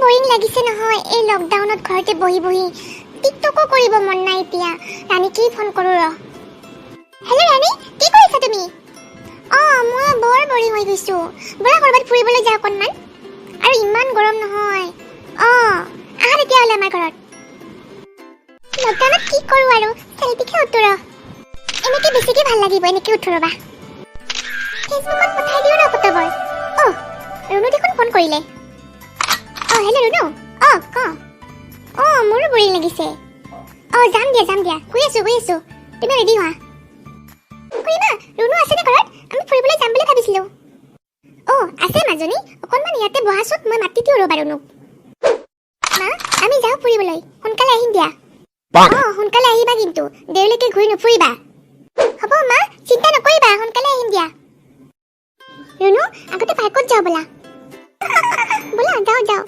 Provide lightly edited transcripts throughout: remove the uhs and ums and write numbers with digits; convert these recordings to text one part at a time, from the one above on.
Boring লাগিছে নহয় এই লকডাউনত ঘৰতে বহি বহি। টিকটকো কৰিব মন নাই এতিয়া। ৰাণীকেই ফোন কৰোঁ ৰ। হেল্ল' ৰাণী, কি কৰিছা তুমি? অঁ, মই বৰ বৰিং হৈ গৈছোঁ। ব'লা, ক'ৰবাত ফুৰিবলৈ যাওঁ অকণমান। আৰু ইমান গৰম নহয়। অঁ, আহা তেতিয়াহ'লে আমাৰ ঘৰত। লকডাউনত কি কৰোঁ আৰু, চেল্ফিকে উঠো ৰ। এনেকে বেছিকে ভাল লাগিব, এনেকে উঠো। ৰ'বা, ফেচবুকত পঠাই দিওঁ ৰ ফটোবোৰ। অ' ৰুণু দেখোন ফোন কৰিলে। অঁ, হেল্ল' ৰুণু। অঁ, ক। অঁ, মোৰো বৰিং লাগিছে। অঁ, যাম দিয়া, যাম দিয়া। গৈ আছোঁ, গৈ আছোঁ। তুমি ৰেডি হোৱা। খুৰীমা, ৰুণু আছেনে ঘৰত? আমি ফুৰিবলৈ যাম বুলি ভাবিছিলোঁ। অঁ, আছে মাজনী। অকণমান ইয়াতে বহাচোন, মই মাতি দিওঁ ৰ'বা ৰুণুক। মা, আমি যাওঁ ফুৰিবলৈ, সোনকালে আহিম দিয়া। অঁ, সোনকালে আহিবা কিন্তু, দেৰিলৈকে ঘূৰি নুফুৰিবা। হ'ব মা, চিন্তা নকৰিবা, সোনকালে আহিম দিয়া। ৰুণু, আগতে পাৰ্কত যাওঁ ব'লা। ব'লা, যাওঁ যাওঁ।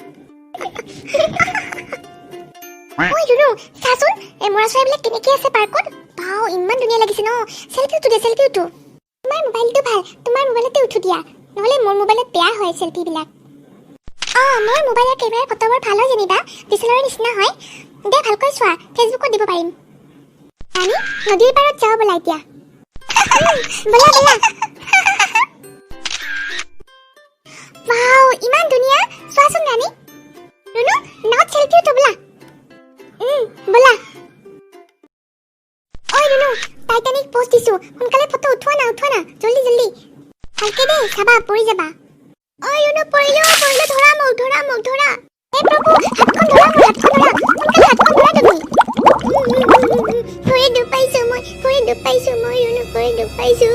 ঐ ৰুণু, চাচোন, এই ম'ৰা চৰাইবিলাক কেনেকে আছে পাৰ্কত। বাও, ইমান ধুনীয়া লাগিছে ন? চেল্ফি উঠো দিয়া, চেল্ফি উঠো। তোমাৰ মোবাইলটো ভাল, তোমাৰ মোবাইলতে উঠো দিয়া। নহ'লে মোৰ মোবাইলত বেয়া হয় চেল্ফিবিলাক। অঁ, মোৰ মোবাইলৰ কেমেৰাৰ ফটোবোৰ ভাল হয় যেনিবা, ডিচেলাৰৰ নিচিনা হয়। দে, ভালকৈ চোৱা, ফেচবুকত দিব পাৰিম। ৰাণী, নদীৰ পাৰত যাওঁ ব'লা এতিয়া। ব'লা ব'লা। ৱাও, ইমান ধুনীয়া! চোৱাচোন ৰাণী। ৰুণু, নাৱত চেল্ফি উঠো ব'লা। ব'লা। ঐ ৰুণু, টাইটানিক প'জ দিছো, সোনকালে ফটো উঠোৱা না, উঠোৱা না, জল্দি জল্দি। ভালকে দেই, চাবা, পৰি যাবা। ঐ ৰুণু, পৰিলো, পৰিলো, ধৰা মোক, ধৰা মোক, ধৰা। হে প্ৰভু, হাতখন ধৰা মোৰ, হাতখন ধৰা, সোনকালে হাতখন ধৰা তুমি। ভৰি দুখ পাইছো মই, ভৰি দুখ পাইছো মই। ৰুণু, ভৰি দুখ পাইছো।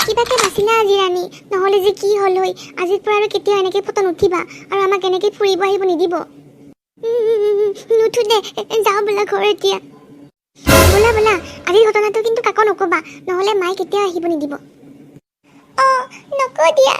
কিবাকে বাচিলা আজি ৰাণী, নহ'লে যে কি হ'ল হয়। আজিৰ পৰা আৰু কেতিয়াও এনেকে ফটো নুঠিবা আৰু আমাক এনেকে ফুৰিব আহিব নিদিব। নুঠো দে, যাওঁ ব'লা ঘৰ এতিয়া। ব'লা ব'লা। আজিৰ ঘটনাটো কিন্তু কাকো নক'বা, নহ'লে মায়ে কেতিয়াও আহিব নিদিব। অঁ, নকওঁ দিয়া।